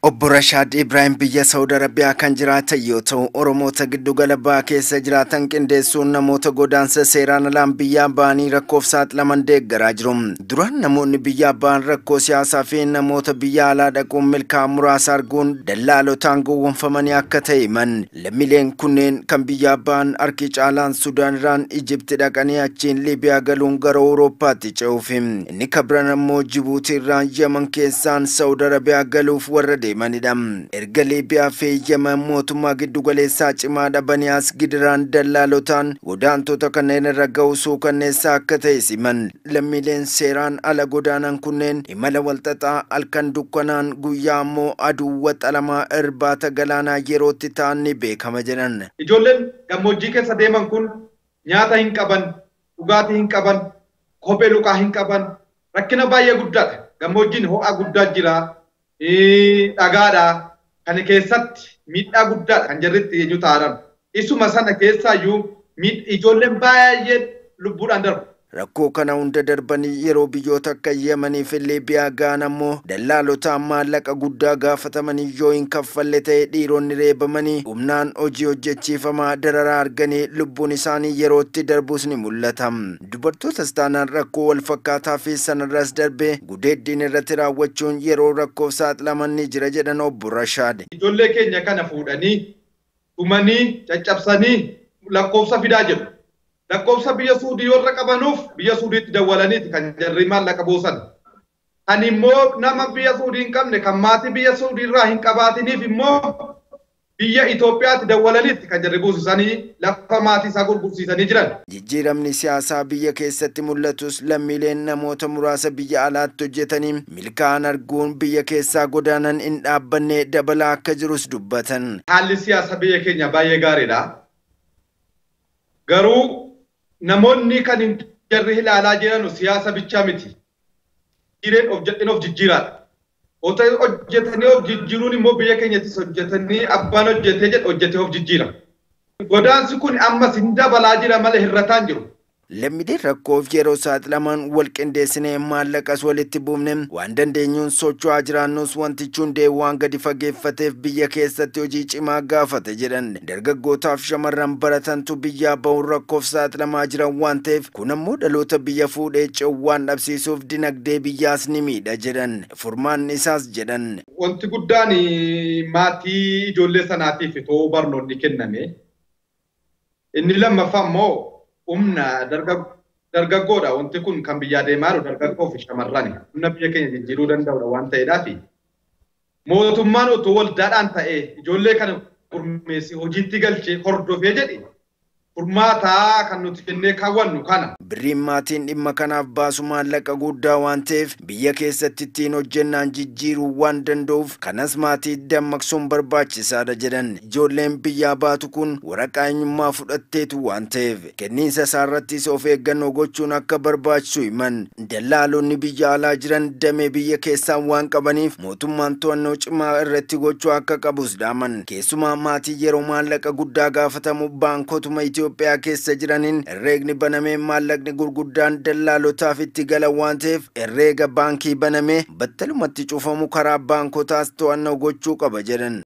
Obbo Rashaad Ibrahim biyya Saawud Arabiyaa kan jiraatan yoo ta'u, Oromoota giddugala bahaa keessa jiraatan qindeessuun namoota godaansa seeraan alaan biyyaa ba'anii rakkoof saaxilaman deeggaraa jiru. Duraan namoonni biyyaa ba'an rakkoo siyaasaa fi namoota biyya alaa dhaquun milkaa'aa muraasa arguun dallaalotaan gowwoomfamanii akka ta'e himan. Lammiileen kunneen kan biyyaa ba'an harki caalaan Sudaan irraan Ijipti dhaqanii achiin Liibiyaa galuun gara Awurooppaatti ce'uuf. Inni kabran ammoo Jibuutii irraan Yaman keessaan Saawud Arabiyaa galuuf warra deemanidha. Erga Liibiyaa fi Yaman mootummaa giddugaleessaa cimaa dhabanii as gidiraan dallaalotaan godaantota kanneen irra ga'u suukanneessaa akka ta'e siman. Lammiileen seeraan ala godaanan kunneen imala walxaxaa halkan dukkanaan guyyaa ammoo aduu waxalamaa irbaata galaanaa yerootti ta'an ni beekama jedhan. Ijoolleen gammoojjii keessa deeman kun nyaata hin qaban, dhugaatii hin qaban, kophee luqaa hin qaban, rakkina baay'ee guddaadha. Gammoojjiin ho'a guddaa jira, dhagaadha. Kana keessatti miidhaa guddaadha kan jarritti eenyu ta'an. Isuma sana keessaayyuu ijoolleen baay'een lubbuudhaan darbu. Rakkoo kana hunda darbanii yeroo biyyoota akka Yemanii fi Liibiyaa ga'an ammoo dallaalotaan maallaqa guddaa gaafatamanii yoo hin kaffalle ta'e dhiironni reebamanii humnaan hojii hojjechiifamaa dararaa arganii lubbuun isaanii yerootti darbus ni mul'ata. Dubartootas taanaan rakkoo wal fakkaataa fi sanarras darbee gudeeddiin irratti raawwachuun yeroo rakkoof saaxilaman ni jira jedhan obbo Rashaad. Ijoollee keenya kana fuudhanii dhumanii caccabsanii lakkoofsa fidaa jedhu. Lakkoofsa biyya Suudii warra qabanuuf biyya Suudiitti dawwalaniiti kan jarri maallaqa buusan. Ani immoo nama biyya Suudii hin qabne kan maatii biyya Suudii irraa hin qabaatiniif immoo biyya Itoophiyaatti dawwalaniitti kan jarri buusisanii lafa maatii isaa gurgursiisanii jiran. Jijjiiramni siyaasaa biyya keessatti mul'atus lammiileen namoota muraasa biyya alaatti hojjetanii milkaa'an arguun biyya keessaa godaanan hin dhaabbanne dabalaa akka jirus dubbatan. Haalli siyaasa biyya keenya baay'ee gaariidha. Garuu namoonni kan hin jarri ilaalaa jiran siyaasa bichaa miti. Jireen of jedheen of jijjiiraadha. Hojjetanii of jijjiiruun immoo biyya keenyattis hojjetanii abbaan hojjetee jedhe hojjetee of jijjiira. Godaansi kun ammas hin dabalaa jira malee hir'ataa hin jiru. Lammiileen rakkoof yeroo saaxilaman wal qindeessinee maallaqas walitti buufne waan dandeenyuun socho'aa jiraannus wantichi hundee waan gadi fageeffateef biyya keessatti hojii cimaa gaafate jedhan. Dargaggootaaf shamarran baratantu biyyaa bahuun rakkoof saaxilamaa jiran waan ta'eef kun ammoo dhaloota biyya fuudhee ce'u waan dhabsiisuuf dinagdee biyyaas ni miidha jedhan. Furmaanni isaas jedhan. Wanti guddaan maatii ijoollee sanaatiif itoo barnoonni kenname. Inni lammaffaa immoo humna dargaggoodha. Wanti kun kan biyyaa deemaa jiru dargaggoo fi shamarrani. Humna biyya keenya jijjiiruu danda'udha waan ta'eedhaafi. Mootummaan otoo waldaadhaan ta'ee ijoollee kana gurmeessee hojiitti galchee hordofee jedhe furmaataa kan nuti jennee kaawwannu kana. Birriin maatiin dhimma kanaaf baasu maallaqa guddaa waan ta'eef biyya keessatti ittiin hojjennaan jijjiiruu waan danda'uuf kanas maatii dammaqsuun barbaachisaadha jedhan. Ijoolleen biyyaa baatu kun waraqaa eenyummaa fudhatteetu waan ta'eef kenniinsa isaarrattis of eeggannoo gochuun akka barbaachisu himan. Dallaalonni biyya alaa jiran damee biyya keessaa waan qabaniif mootummaan to'annoo cimaa irratti gochuu akka qabus dhaaman. Keessumaa maatii yeroo maallaqa guddaa gaafatamu baankotuma Itoophiyaa keessa jiraniin herreegni banamee maallaqni gurguddaan dallaalotaaf itti gala waan ta'eef herreega baankii banamee battalumatti cufamu karaa baankotaas to'annoo gochuu qaba jedhan.